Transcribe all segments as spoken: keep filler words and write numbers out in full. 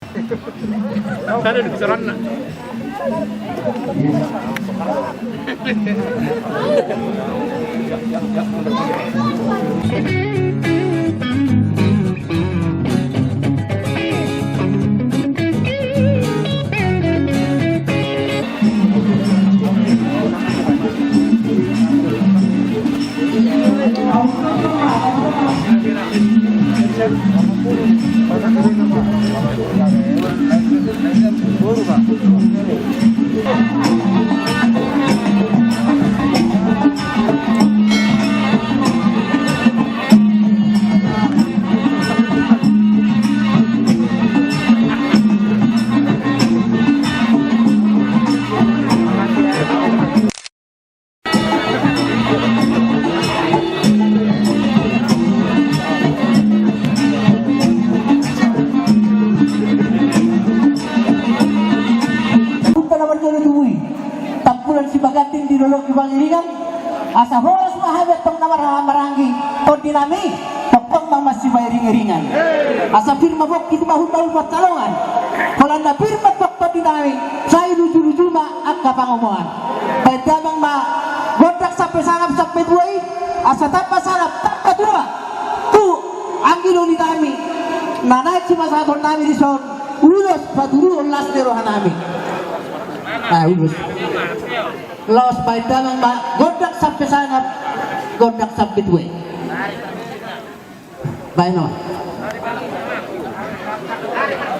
Ada di saranna. Punta na marjolo tubu i, tampulan Sibaganting di dolok di Pangiringan. Asa horas ma hami antong na marhaha maranggi tondi nami, tongtong ma masipairing-iringan. Asa pir ma pongki tu bahul-bahul pansalongan, holan na pir ma antong tondi nami, sai luju-luju ma angka pangomoan. Bahen damang ma gondang sampe sangap sampe tua i, asa tamba sangap tamba tua tu anggi doli nami na naeng sipasahaton nami dison, ulos patuduhon las ni roha nami. Ah, ulos. Laos bahen damang ma gondang sampe sangap, gondang sampe tua i. Bahen ma.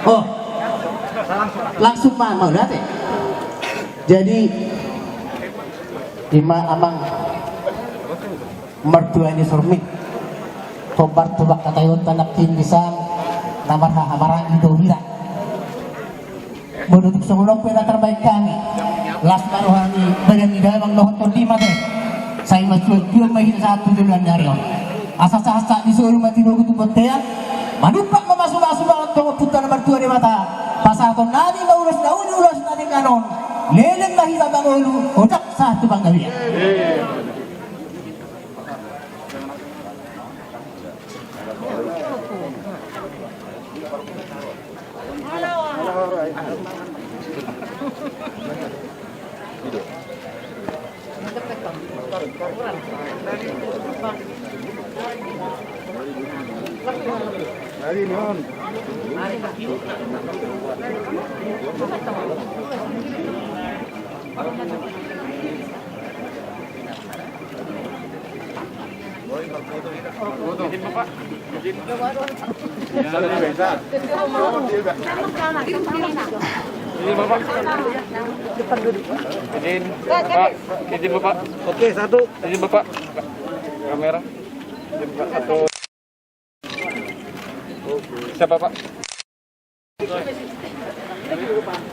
Oh. Langsung ma, mauliate. Jadi, ima amang martua ni sormin. Hombar tu bangkataion tanah tinggi sang, na marhaha maranggi tu hira. Molo tung songon on pe na tarbahen hami, las ma roha ni badan ni damang dohot tondi ma te. Sai mansuansuan ma hita sahat tu joloan ni ari on. Asa sahat-sahat ni solu ma tinogu tu bontean. Manumpak ma mamasu-masu ma antong Ompunta na martua Debata, pasahaton nami ma ulos na uli ulos na denggan on. Leleng ma hita mangolu, odak sahat tu panggabean. Izin, Bapak. Izin, Bapak. Oke, satu. Izin, Bapak. Kamera. Izin, Bapak. Satu. Siap, Bapak.